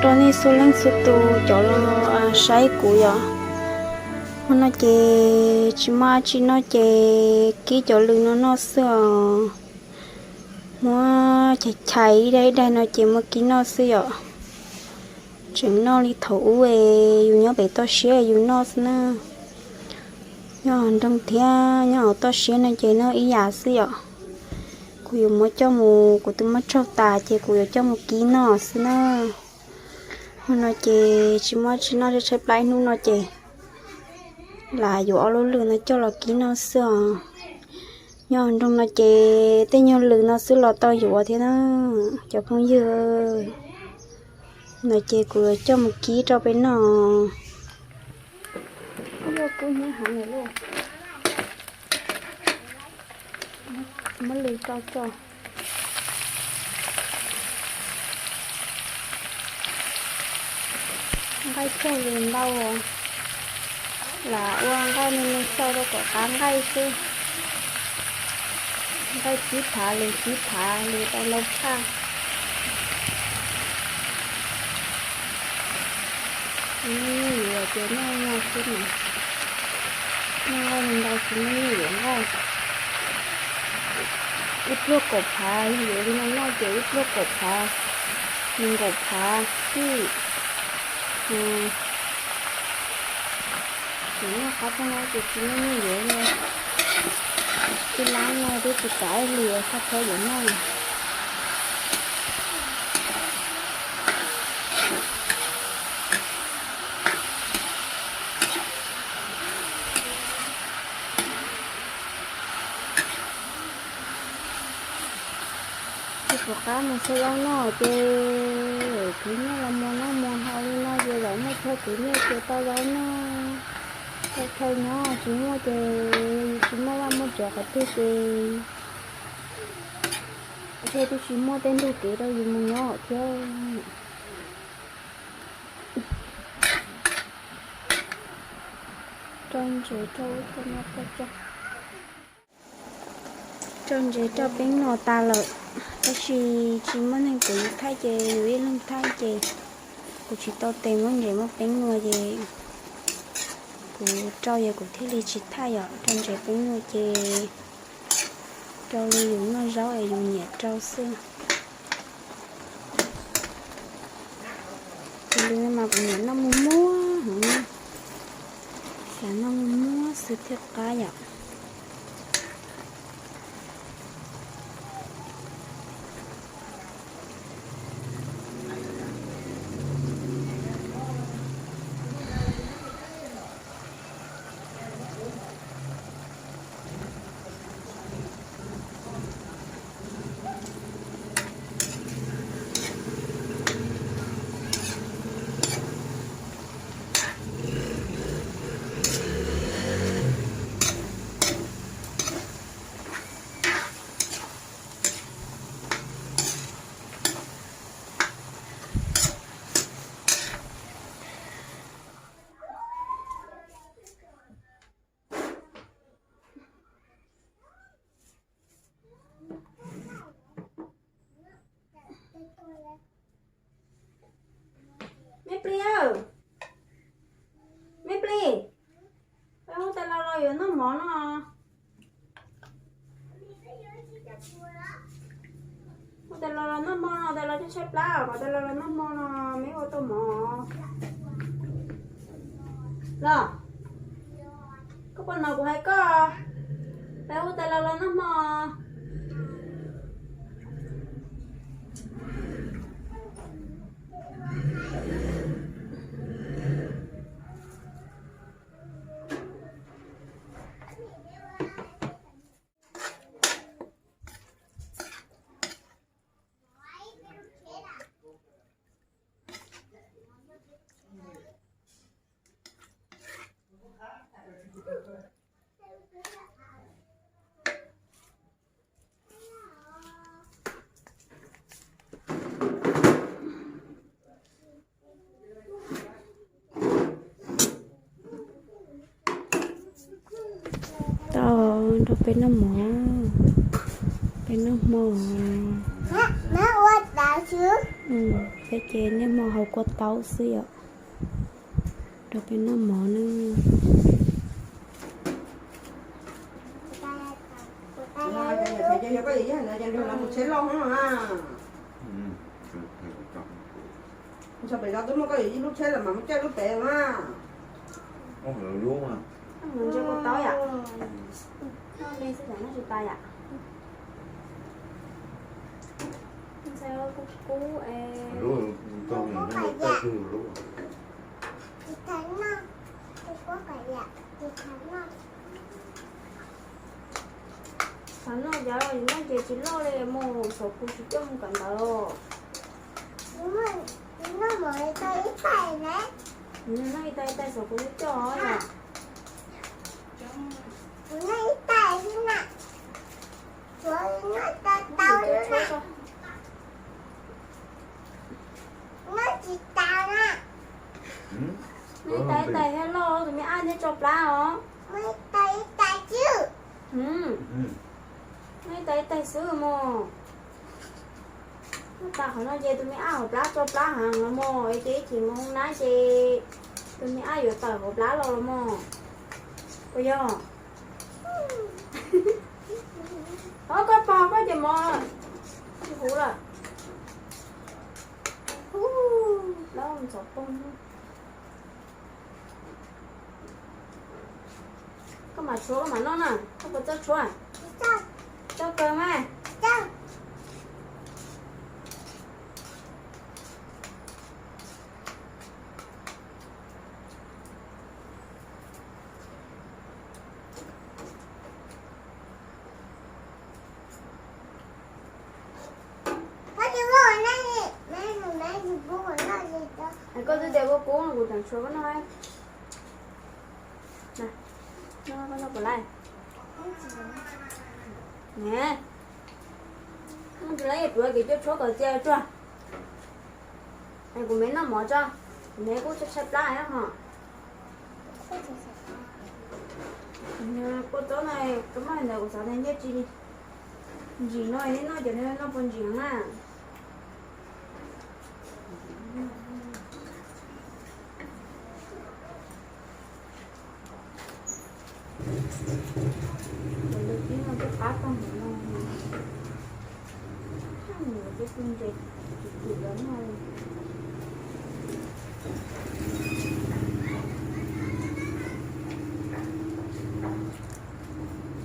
Rau nej txhua leej txhua tus cov los saib kuv yom. Hmo no ces tsis muaj dab tsi noj ces kib cov lws no noj xwb os. Muab chais chais ib daig ib daig no ces muab kib noj xwb yom. Tseem noj li thaum ub es yus nyob pem toj siab yus noj xwb na. Nyob hauv nroog thiab nyob hauv toj siab no ces noj ib yam xwb yom. Kuv yuav muab coj mus, kuv twb muab tsaug tas ces kuv yuav coj mus kib noj xwb na. Hmo no ces tsis muaj dab tsi noj, tshaib plab ib hnub no ces lam yuav ob lub lws no coj los kib noj xwb os. Nyob hauv nroog no ces tej nyuag lws no xwb los tau yuav thiab na cov phooj ywg. No ces kuv yuav coj mus kib rau peb noj. Muab lws rau tso. Nqaij tshaj li ntau, lam ua nqaij me me xyaw rau kom qab nqaij xwb. Nqaij tsib phav, lws tsib phav, lws tau ntau tshaj. Nqaij me me yuav ces noj no xwb mas, noj nqaij ntau tsis muaj nyiaj yuav nqaij. Ib pluag kaum phav, yog yuav li no noj ces ib pluag kaum phav, nees nkaum phav xwb. Tsis noj qab tag no ces tsis muaj nyiaj yuav li. Ib lab no twb tsis kav ib hlis, txhob txhob yuav noj. Tsis pom qab mus xyuas zaub noj ces khwv nyiaj los muag noj muag haus li no ces zaum muaj chaw khwv nyiaj ces tau zaub noj. Tau chaw nyob tsis muaj ces tsis muaj vaj muaj tsev qhov twg ces thiaj twb tsis muaj tej ntug kev rau yus mus nyob thiab. Rau ntsev rau, rau ntsev rau peeb no tas lawm, tab sis tsis muaj neeg pem thaij ces yus ib leeg thaij ces kuv tsis tau tes muab ntsev muab peeb no ces kuv rau ces kuv thiaj li tsis thaij yom. Rau ntsev peeb no ces rau li yus noj zaub es yus nyiam rau xwb. Tus li no mas kuv nyiam noj muag muag heev, xav noj muag muag xwb thiaj qab yom. Me plis, me plis, peb hu tais los los yuav noj mov no. Hu tais los los noj hmo no, tais los tshaib tshaib plab, kom tais los los noj hmo no, me ua tau mov. Los, koj puas hnov kuv hais koj? Peb hu tais los los noj hmo. Tau, nrog peb noj mov, peb noj hmo. Ces niaj hmo haus kua taub xwb yom, rau peb noj mov na. Mus tsheb loj na. Ntshe pem zos twb muaj koj yawm yij lub tsheb lawm mas muab coj lub pem na. Ntshe kua taub yom. Noj me xwb, noj tsis tas yom. Ntxhais kub kub es. Xav noj cov noj ces tsis loj li mus, xav kuv tsis coj mus kawm ntawv. Noj ib tais ib tais xav kuv tsis coj yom. Noj ib tais ib tais thiaj loj, tus me ab thiaj tso plab os. Noj ib tais ib tais xwb mog. Noj tas qhov no ces tus me ab hauv plab tso plab heev los mog, es ces ib chim mus nab ces tus me ab yuav tawm hauv plab los los mog. Puas yog? Os, koj pog koj ces mov tsis huv lawm. Ub, plab ntxhov poob. Koj mam tshuav koj mam noj na, koj puas txawj tshuav? Txawj kawg mas. Koj twb tias koj kub kuv tseem tshuav koj noj. Noj koj noj puas laiv? Noj tsis laiv, yuav tuav kev coj tshuab kom txia tsuag. Kuv me noj mov tso, kuv me kuj tshaib tshaib plab ho. Kua txob no, koj maj ntawd kuv xav tias nyiaj tsis ntsim no, noj ces noj puas ntsim na. Cov lwm tib no twb qab tag mus no, mus tej tug ntses tsis twm los noj li.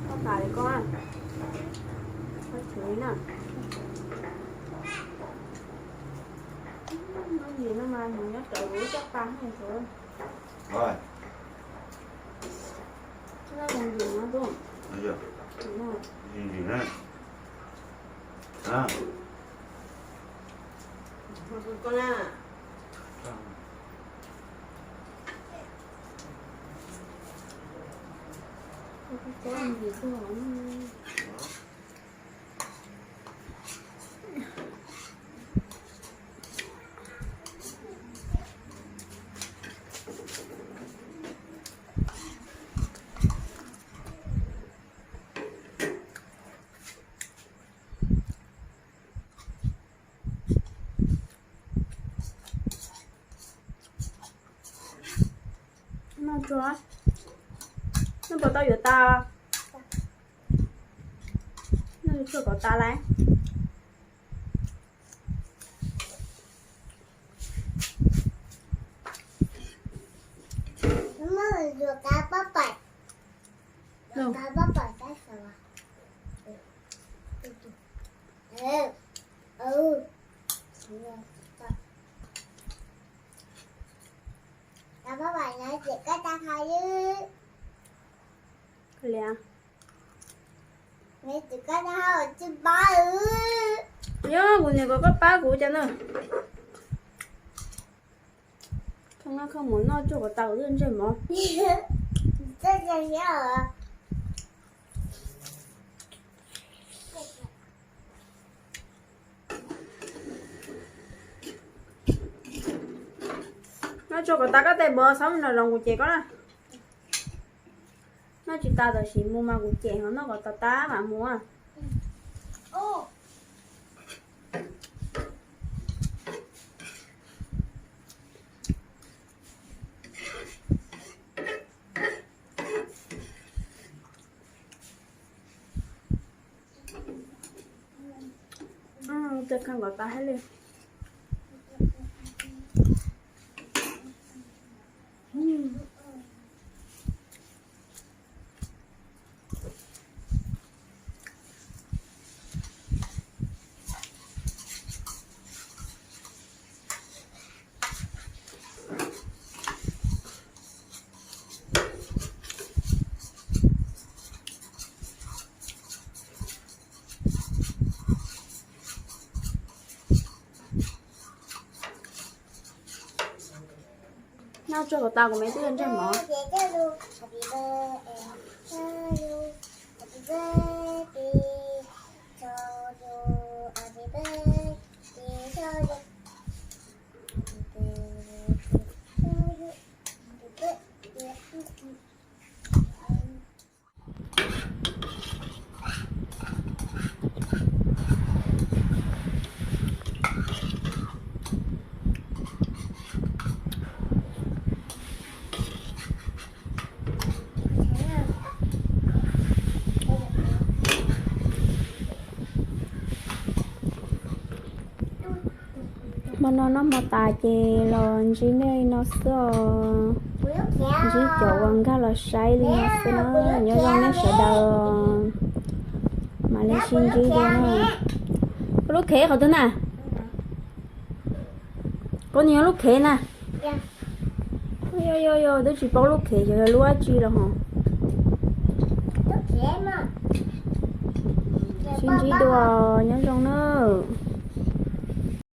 Koj tas li koj, koj tsuav li na. Noj ntsim no mas mus nyob rawv lub caj pas no tsuav. Noj tsuag, noj puas tau yuav tas? Noj tsuag kom tas laiv. Yog kuv niam kom koj pab kuv cas na. Koj nqa koj mus noj tsuag kom tas kuv twb ntsej mov. Noj tsuag kom tas koj tes mov, txhob nrog kuv cem koj na. Noj tsis tas tam sim mus mas kuv cem, ho noj kom tas tas mam mus. Kha nkaus tas thiab li. Noj tso kom tas kuv mam li tuaj ntsej mov. Hmo no noj hmo tas ces los ntsib nej li no xwb os. Ntsib cov uas nkag los saib li no xwb na. Nyob zoo nej sawv daws, mam li sib ntsib dua na. Koj lub khev qhov twg na? Koj nws yog lub khev na. Yog yog yog, twb tsis paub lub khev xyov yog lub dab tsi los hos. Sib ntsib dua, nyob zoo nawb.